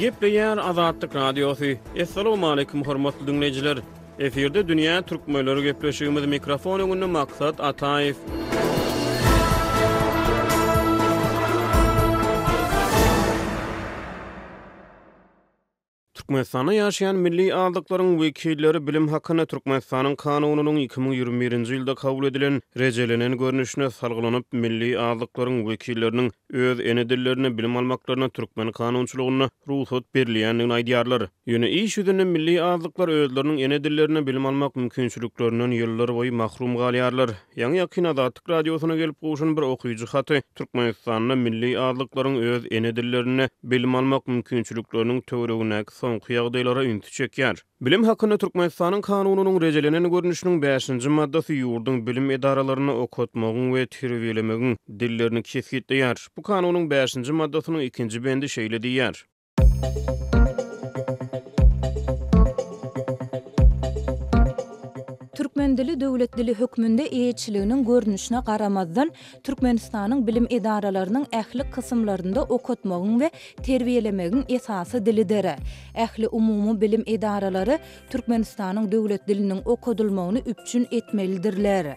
Gepleýär Azatlyk Radiosy. Assalamualaikum hormatly diňleýjiler. Efirde dünýä türkmenleri gepleşigimiz mikrofon öňünde Maksat Ataýew. Türkmenistanda ýaşaýan milli azlyklaryň wekilleri bilim hakynda Türkmenistanyň Kanunynyň 2021-nji ýylda kabul edilen rejelenen görnüşine salgylanyp, milli azlyklaryň wekilleriniň öz ene dillerinde bilim almaklaryna türkmen kanunçylygynda rugsat berilýändigini aýdýarlar. Ýöne iş ýüzünde milli azlyklar özleriniň ene dillerinde bilim almak mümkinçiliklerinden ýyllarboýy mahrum galýarlar. Ýaňy-ýakyn Azatlyk Radiosyna gelip gowşan bir okyjy haty Türkmenistanda milli azlyklaryň öz ene dillerinde bilim almak mümkinçilikleriniň töweregindäki soňky ýagdaýlara ünsi çekýär. Bilim hakynda Türkmenistanyň Kanunynyň rejelenen görnüşiniň bäşinji maddasy ýurduň bilim edaralarynda okatmagyň we terbiýelemegiň dillerini kesgitleýär. Bu Kanunyň bäşinji maddasynyň ikinji bendi şeýle diýýär. Türkmen dili döwlet dili hökmünde eýeçiliginiň görnüşine garamazdan, Türkmenistanyň bilim edaralarynyň ähli kysymlarynda okatmagyň we terbiýelemegiň esasy dilidir. Ähli umumy bilim edaralary Türkmenistanyň döwlet diliniň okadylmagyny üpjün etmelidirler.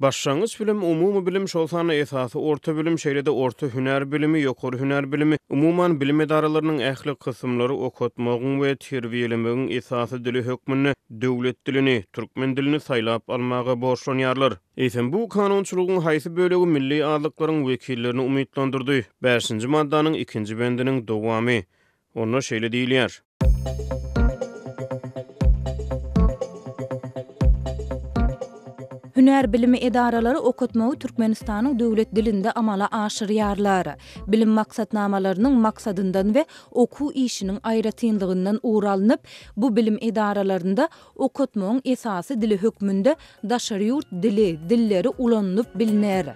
Başlangyç bilim, umumy bilim, şol sanda esasy orta bilim, şeýle-de orta hünär bilimi, ýokary hünär bilimi, umuman, bilim edaralarynyň ähli kysymlary okatmagyň we terbiýelemegiň esasy dili hökmünde döwlet dilini, türkmen dilini saýlap almaga borçlanýarlar. Eýsem, bu kanunçylygyň haýsy bölegi milli azlyklaryň wekillerini umytlandyrdy? Bäşinji maddanyň ikinji bendiniň dowamy. Onda şeýle diýilýär. Hünär bilimi edaralary okatmagy Türkmenistanyň döwlet dilinde amala aşyrýarlar. Bilim maksatnamalarynyň maksadyndan we okuw işiniň aýratynlygyndan ugur alnyp, bu bilim edaralarynda okatmagyň esasy dili hökmünde daşary ýurt dili, dilleri ulanylyp bilner.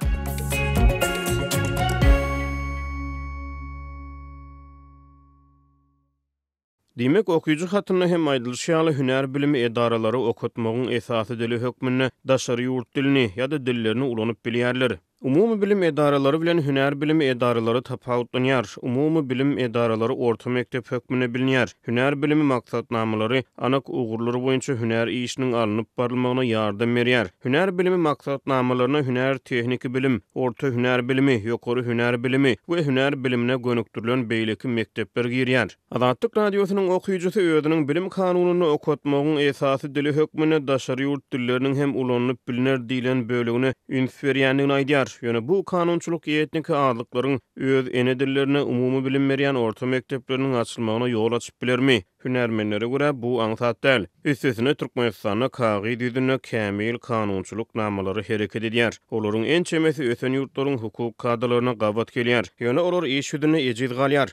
Diýmek, okyjy hatynda hem aýdylyşy ýaly, hünär bilimi edaralary okatmagyň esasy dili hökmünde daşary ýurt dilini ýa-da dillerini ulanyp bilýärler. Umumy bilim edaralary bilen hünär bilimi edaralary tapawutlanýar. Umumy bilim edaralary orta mekdep hökmünde bilinýär. Hünär bilimi maksatnamalary anyk ugurlar boýunça hünär işiniň alnyp barylmagyna ýardam berýär. Hünär bilimi maksatnamalaryna hünär-tehniki bilim, orta hünär bilimi, ýokary hünär bilimi we hünär bilimine gönükdirilen beýleki mekdepler girýär. Azatlyk Radiosynyň okyjysy özüniň bilim kanunynda okatmagyň esasy dili hökmünde daşary ýurt dilleriniň hem ulanylyp bilner diýlen bölegine üns berýändigini aýdýar. Ýöne bu kanunçylyk etniki azlyklaryň öz ene dillerinde umumy bilim berýän orta mekdepleriniň açylmagyna ýol açyp bilermi? Hünärmenlere görä, bu aňsat däl. Üstesine, Türkmenistanda kagyz ýüzünde kämil kanunçylyk namalary hereket edýär. Olaryň ençemesi ösen ýurtlaryň hukuk kadalaryna gabat gelýär. Ýöne olar iş ýüzünde ejiz galýar.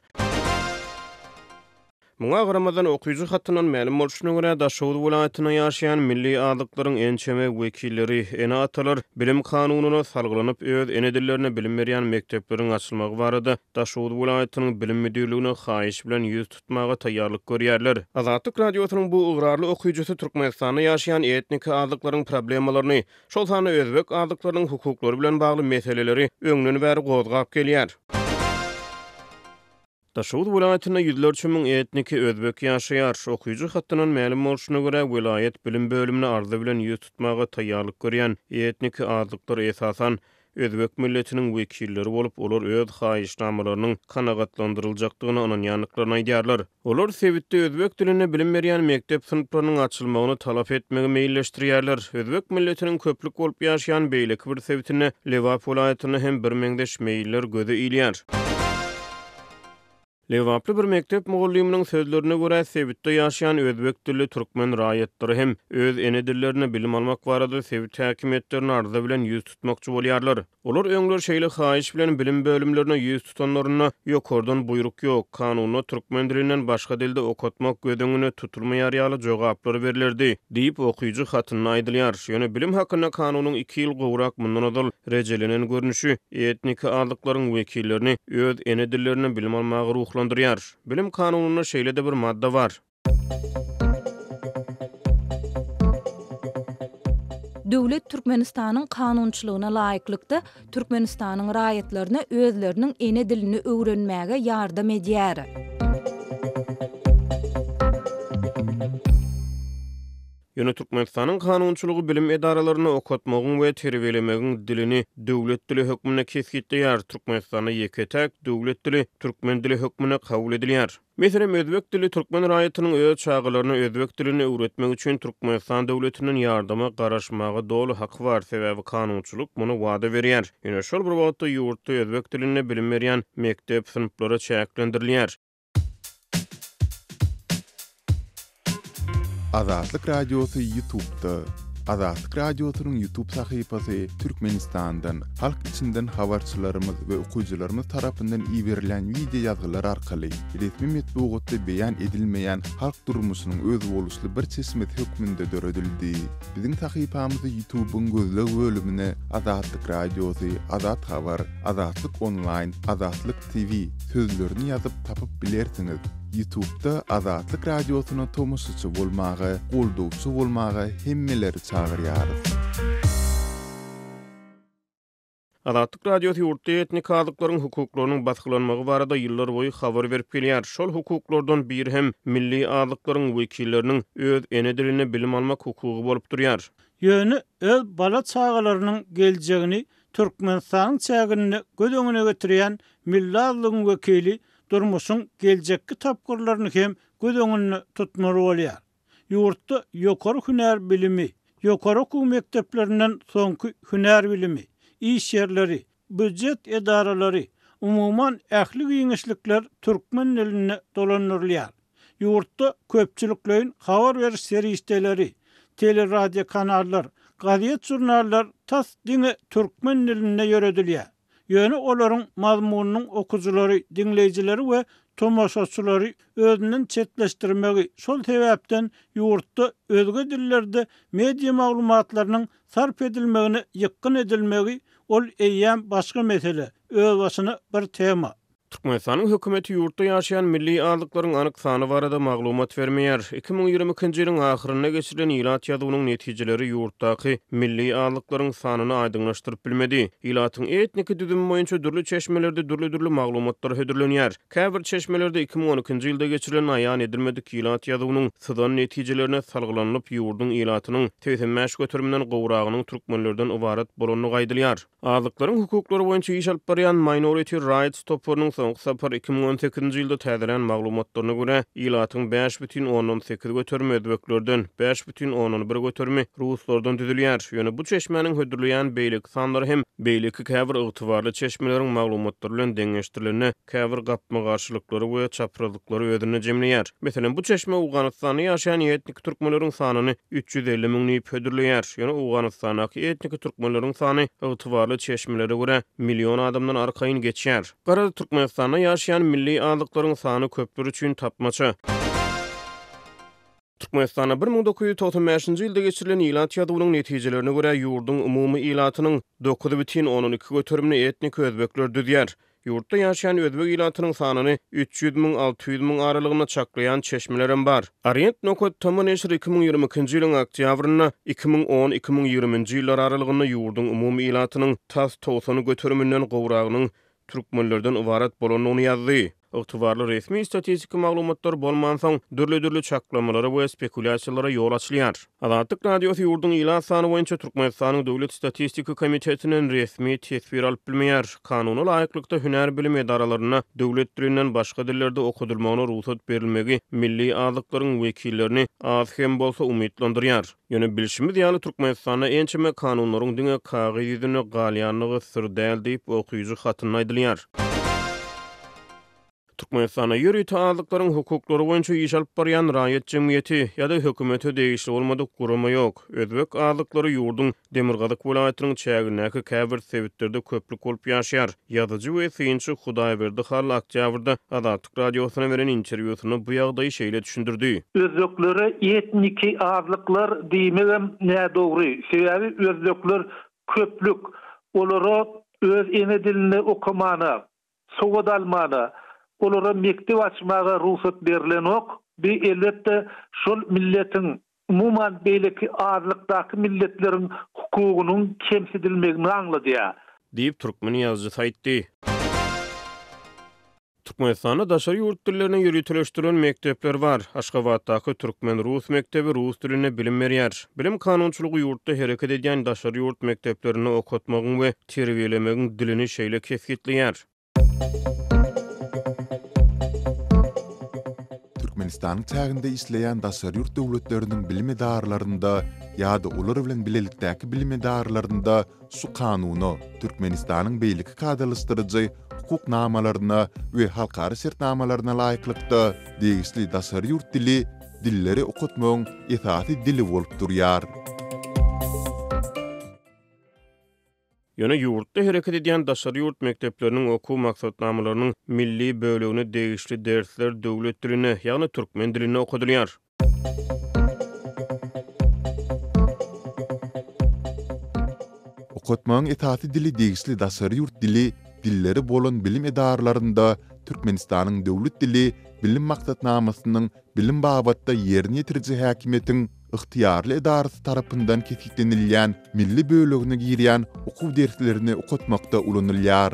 Muňa garamazdan, okyjy hatyndan mälim bolşuna görä, Daşoguz welaýatynda ýaşaýan milli azlyklaryň ençeme wekilleri, ene-atalar bilim kanunyna salgylanyp, öz ene dillerinde bilim berýän mekdepleriň açylmagy barada Daşoguz welaýatynyň bilim müdirligine haýyş bilen ýüz tutmaga taýýarlyk görýärler. Azatlyk Radiosynyň bu ygrarly okyjysy Türkmenistanda ýaşaýan etniki azlyklaryň problemalaryny, şol sanda özbek azlyklarynyň hukuklary bilen bagly meseleleri öňden bäri gozgap gelýär. Daşoguz welaýatynda ýüzlerçe müň etniki özbek ýaşaýar. Okyjy hatyndan mälim bolşuna görä, welaýat bilim bölümine arza bilen ýüz tutmaga taýýarlyk görýän etniki azlyklar esasan özbek milletiniň wekilleri bolup, olar öz haýyşnamalarynyň kanagatlandyryljakdygyna ynanýandyklaryny aýdýarlar. Olar sebitde özbek dilinde bilim berýän mekdep synplarynyň açylmagyny talap etmegi meýilleşdirýärler. Özbek milletiniň köplük bolup ýaşaýan beýleki bir sebitinde, Lebap welaýatynda hem birmeňzeş meýiller göze ilýär. Lebaply bir mekdep mugallymynyň sözlerine görä, sebitde ýaşaýan özbek dilli türkmen raýatlary hem öz ene dillerinde bilim almak barada sebit häkimiýetlerine arza bilen ýüz tutmakçy bolýarlar. Olar öňler şeýle haýyş bilen bilim bölümlerine ýüz tutanlarynda, ýokardan buýruk ýok, kanunda türkmen dilinden başga dilde okatmak göz öňünde tutulmaýar ýaly jogaplar berlerdi, diýip, okyjy hatynda aýdylýar. Ýöne bilim hakynda kanunyň iki ýyl gowrak mundan ozal rejelenen görnüşi etniki azlyklaryň wekillerini öz ene dillerinde bilim almaga ruhlandyrýar. Bilim kanunynda şeýle-de bir madda bar. Döwlet Türkmenistanyň kanunçylygyna laýyklykda Türkmenistanyň raýatlaryna özleriniň ene dilini öwrenmäge ýardam edýär. Ýöne Türkmenistanyň kanunçylygy bilim edaralarynda okatmagyň we terbiýelemegiň dilini döwlet dili hökmünde kesgitleýär. Türkmenistanda ýeke-täk döwlet dili türkmen dili hökmünde kabul edilýär. Meselem, özbek dilli türkmen raýatynyň öz çagalaryna özbek dilini öwretmek üçin Türkmenistan döwletinden ýardama garaşmaga doly haky bar, sebäbi kanunçylyk muny wada berýär. Ýöne şol bir wagtda ýurtda özbek dilinde bilim berýän mekdep synplary çäklendirilýär. Azatlyk Radiosy Ýutubda. Azatlyk Radiosynyň Ýutub sahypasy Türkmenistandan, halk içinden habarçylarymyz we okyjylarymyz tarapyndan iberilen wideo ýazgylar arkaly resmi metbugatda beýan edilmeýän halk durmuşynyň özboluşly bir çeşmesi hökmünde döredildi. Biziň sahypamyzy Ýutubyň gözleg bölümine Azatlyk Radiosy, Azat Habar, Azatlyk Onlaýn, Azatlyk TV sözlerini ýazyp tapyp bilersiňiz. Ýutubda Azatlyk Radiosyna tomaşaçy bolmaga, goldawçy bolmaga hemmeleri çagyrýarys. Azatlyk Radiosy ýurtda etnik azlyklaryň hukuklarynyň basgylanmagy barada ýyllarboýy habar berip gelýär. Şol hukuklardan biri hem milli azlyklaryň wekilleriniň öz ene dilinde bilim almak hukugy bolup durýar. Ýöne öz bala-çagalarynyň geljegini Türkmenistanyň çäginde göz öňüne getirýän milli azlygyň wekili durmuşyň geljekki tapgyrlaryny hem göz öňünde tutmaly bolýar. Ýurtda ýokary hünär bilimi, ýokary okuw mekdeplerinden soňky hünär bilimi, iş ýerleri, býujet edaralary, umuman ähli giňişlikler türkmen dilinde dolandyrylýar. Ýurtda köpçülikleýin habar beriş serişdeleri, teleradiokanallar, gazet-žurnallar tas diňe türkmen dilinde ýöredilýär. Ýöne olaryň mazmunynyň okyjylary, diňleýjileri we tomaşaçylary özünden çetleşdirmegi, şol sebäpden ýurtda özge dillerde media maglumatlarynyň sarp edilmegine ýykgyn edilmegi, ol eýýäm başga mesele, özbaşyna bir tema. Türkmenistanyň hökümeti ýurtda ýaşaýan milli azlyklaryň anyk sany barada maglumat bermeýär. 2022-nji ýylyň ahyrynda geçirilen ilat ýazuwynyň netijeleri ýurtdaky milli azlyklaryň sanyny aýdyňlaşdyryp bilmedi. Ilatyň etniki düzümi boýunça dürli çeşmelerde dürli-dürli maglumatlar hödürlenýär. Käbir çeşmelerde 2012-nji ýylda geçirilen aýan edilmedik ilat ýazuwynyň syzan netijelerine salgylanylyp, ýurduň ilatynyň 85 göteriminden gowragynyň türkmenlerden ybarat bolandygy aýdylýar. Azlyklaryň hukuklary boýunça iş alyp barýan Minority Rights toparynyň soňky sapar 2018-nji ýylda täzelän maglumatlaryna görä, ilatyň 5,8 göterimi özbeklerden, 5,1 göterimi ruslardan düzülýär. Ýöne bu çeşmäniň hödürleýän beýleki sanlary hem beýleki käbir ygtybarly çeşmeleriň maglumatlary bilen deňeşdirilende käbir gapma-garşylyklary we çaprazlyklary özünde jemleýär. Meselem, bu çeşme Owganystanda ýaşaýan etniki türkmenleriň sanyny 350 müň diýip hödürleýär. Ýöne Owganystandaky etniki türkmenleriň sany ygtybarly çeşmelere görä, million adamdan arkaýyn geçýär. Garaz, Türkmenistanda ýaşaýan milli azlyklaryň sany köpler üçin tapmaça. Türkmenistanda 1995-nji ýylda geçirilen ilat ýazuwynyň netijelerine görä, ýurduň umumy ilatynyň 9,2 göterimini etniki özbekler düzýär. Ýurtda ýaşaýan özbek ilatynyň sanyny 300 müň, 600 müň aralygynda çaklaýan çeşmelerem bar. Orient nokat tm neşiri 2022-nji ýylyň oktýabrynda 2010, 2020-nji ýyllar aralygynda ýurduň umumy ilatynyň tas 90 göteriminden gowragynyň türkmenlerden ybarat bolandygyny ýazdy. Ygtybarly resmi statistiki maglumatlar bolmansoň, dürli-dürli çaklamalara we spekulýasiýalara ýol açylýar. Azatlyk Radiosy ýurduň ilat sany boýunça Türkmenistanyň Döwlet statistika komitetinden resmi teswir alyp bilmeýär. Kanuna laýyklykda, hünär bilim edaralarynda döwlet dilinden başga dillerde okadylmagyna rugsat berilmegi milli azlyklaryň wekillerini az hem bolsa umytlandyrýar. Ýöne bilşimiz ýaly, Türkmenistanda ençeme kanunlaryň diňe kagyz ýüzünde galýandygy syr däl diýip, okyjy hatynda aýdylýar. Türkmenistanda ýörite azlyklaryň hukuklary boýunça iş alyp barýan raýat jemgyýeti ýa-da hökümete degişli bolmadyk gurama ýok. Özbek azlyklary ýurduň demirgazyk welaýatynyň çägindäki käbir sebitlerde köplük bolup ýaşaýar. Ýazyjy we synçy Hudaýberdi Hally oktýabrda Azatlyk Radiosyna beren interwýusynda bu ýagdaýy şeýle düşündirdi. Özbeklere etniki azlyklar diýmegem nädogry. Sebäbi özbekler köplük. Olara öz ene dilinde okamana, sowat almana, olara mekdep açmaga rugsat berlenok. Bi elbetde şol milletiň, umuman beýleki azlykdaky milletleriň. hukugynyň kemsidilmegini aňladýar. Diýip, türkmen ýazyjysy aýtdy. Türkmenistanda daşary ýurt dillerine ýöriteleşdirilen mekdepler bar. Aşgabatdaky türkmen-rus mekdebi rus dilinde bilim berýär. Bilim kanunçylygy ýurtda hereket edýän daşary ýurt mekdeplerinde okatmagyň we terbiýelemegiň dilini şeýle kesgitleýär. Türkmenistanyň çäginde işleýän daşary ýurt döwletleriniň bilim edaralarynda ýa-da olar bilen bilelikdäki bilim edaralarynda şu Kanuna, Türkmenistanyň beýleki kadalaşdyryjy hukuk namalaryna we halkara şertnamalaryna laýyklykda degişli daşary ýurt dili dilleri okatmagyň esasy dili bolup durýar. Ýöne ýurtda hereket edýän daşary ýurt mekdepleriniň okuw maksatnamalarynyň milli bölegine degişli dersler döwlet dilinde, ýagny türkmen dilinde okadylýar. Okatmagyň esasy dili degişli daşary ýurt dili, dilleri bolan bilim edaralarynda Türkmenistanyň döwlet dili bilim maksatnamasynyň bilim babatda ýerine ýetiriji häkimiýetiň ygtyýarly edarasy tarapyndan kesgitlenilýän milli bölegine girýän okuw derslerini okatmakda ulanylýar.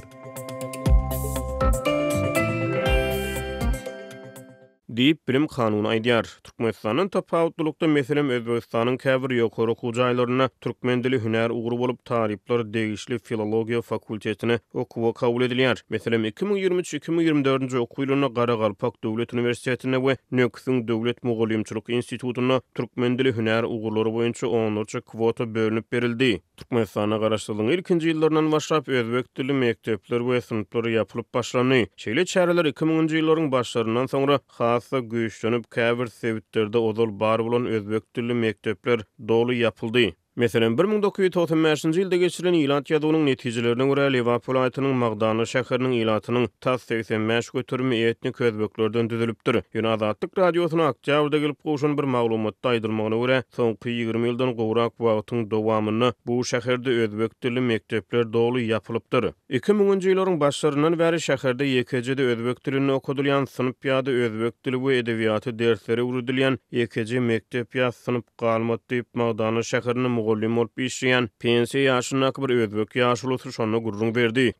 Diýip, bilim kanuny aýdýar. Türkmenistandan tapawutlylykda, meselem, Özbegistanyň käbir ýokary okuw jaýlarynda türkmen dili hünär ugry bolup, talyplar degişli filologiýa fakultetine okuwa kabul edilýär. Meselem, 2023, 2024-nji okuw ýylynda Garagalpak döwlet uniwersitetinde we Nöküsiň döwlet mugallymçylyk institutynda türkmen dili hünär ugurlary boýunça onlarça kwota bölünip berildi. Türkmenistanda Garaşsyzlygyň ilkinji ýyllaryndan başlap özbek dilli mekdepler we synplar ýapylyp başlandy. Şeýle çäreler iki müňünji ýyllaryň başlaryndan soňra has-da güýçlenip, käbir sebitlerde ozal bar bolan özbek dilli mekdepler doly ýapyldy. Meselem, 1995-nji ýylda geçirilen ilat ýazuwynyň netijelerine görä, Lebap welaýatynyň Magdanly şäheriniň ilatynyň tas 85 göterimi etnik özbeklerden düzülipdir. Ýöne Azatlyk Radiosyna oktýabrda gelip gowşan bir maglumatda aýdylmagyna görä, Soňky 20 ýyldan gowrak wagtyň dowamynda bu şäherde özbek dilli mekdepler doly ýapylypdyr. Iki müňünji ýyllaryň başlaryndan bäri şäherde ýekeje-de özbek dilinde okadylýan synp ýa-da özbek dili we edebiýaty dersleri öwredilýän ýekeje mekdep ýa synp galmady diýip, Magdanly şäherinde mugallym bolup işleýän pensiýa ýaşyndaky bir özbek ýaşulusy şonda gürrüň berdi.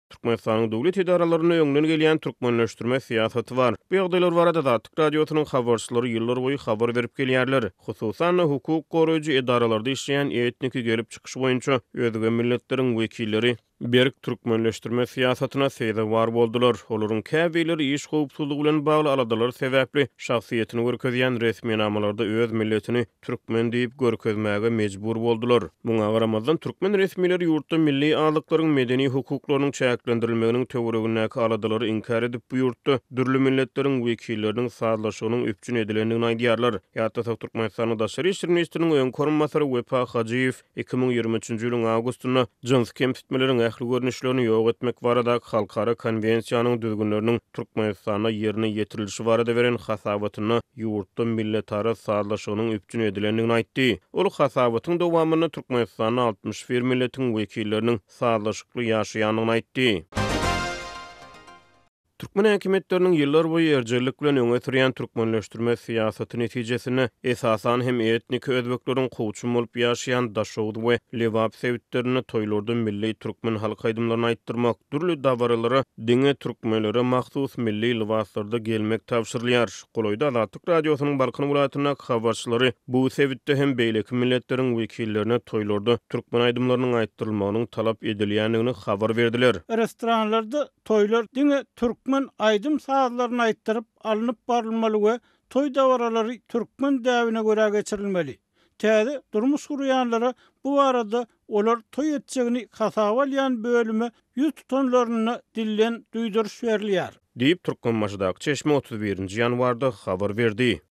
Türkmenistanyň döwlet edaralarynda öňden gelýän türkmenleşdirme syýasaty bar. Bu ýagdaýlar barada Azatlyk Radiosynyň habarçylary ýyllarboýy habar berip gelýärler. Hususan-da, hukuk goraýjy edaralarda işleýän etniki gelip çykyşy boýunça özge milletleriň wekilleri berk türkmenleşdirme syýasatyna sezewar boldular. Olaryň käbirleri iş howpsuzlygy bilen bagly aladalar sebäpli şahsyýetini görkezýän resminamalarda öz milletini türkmen diýip görkezmäge mejbur boldular. Muňa garamazdan, türkmen resmileri ýurtda milli azlyklaryň medeni hukuklarynyň çäklendirilmeginiň töweregindäki aladalary inkär edip, bu ýurtda dürli milletleriň wekilleriniň sazlaşygynyň üpjün edilendigini aýdýarlar. Ýatlasak, Türkmenistanyň daşary işler ministriniň öňki orunbasary Wepa Hajyýew 2023-nji ýylyň awgustynda jynsy kemsitmeleriň ähli görnüşlerini ýok etmek baradaky halkara konwensiýanyň düzgünleriniň Türkmenistanda ýerine ýetirilişi barada beren hasabatynda ýurtda milletara sazlaşygynyň üpjün edilendigini aýtdy. Ol hasabatyň dowamynda Türkmenistanda 61 milletiň wekilleriniň sazlaşykly ýaşaýandygyny aýtdy. Türkmen häkimiýetleriniň ýyllarboýy erjellik bilen öňe sürýän türkmenleşdirme syýasaty netijesinde, esasan hem etniki özbekleriň kowçum bolup ýaşaýan Daşoguz we Lebap sebitlerinde toýlarda milli türkmen halk aýdymlaryny aýtdyrmak, dürli dabaralara diňe türkmenlere mahsus milli lybaslarda gelmek tabşyrylýar. Golaýda Azatlyk Radiosynyň Balkan welaýatyndaky habarçylary bu sebitde hem beýleki milletleriň wekillerine toýlarda türkmen aýdymlarynyň aýtdyrylmagynyň talap edilýändigini habar berdiler. Restoranlarda toýlar diňe türkmen aýdym-sazlaryny aýtdyryp alnyp barylmaly we toý dabaralary türkmen däbine görä geçirilmeli. Täze durmuş gurýanlara bu barada olar toý etjegini hasaba alýan bölüme ýüz tutanlarynda dilden duýduryş berilýär. Diýip, Türkmenbaşydaky çeşme 31 nji ýanwarda habar berdi.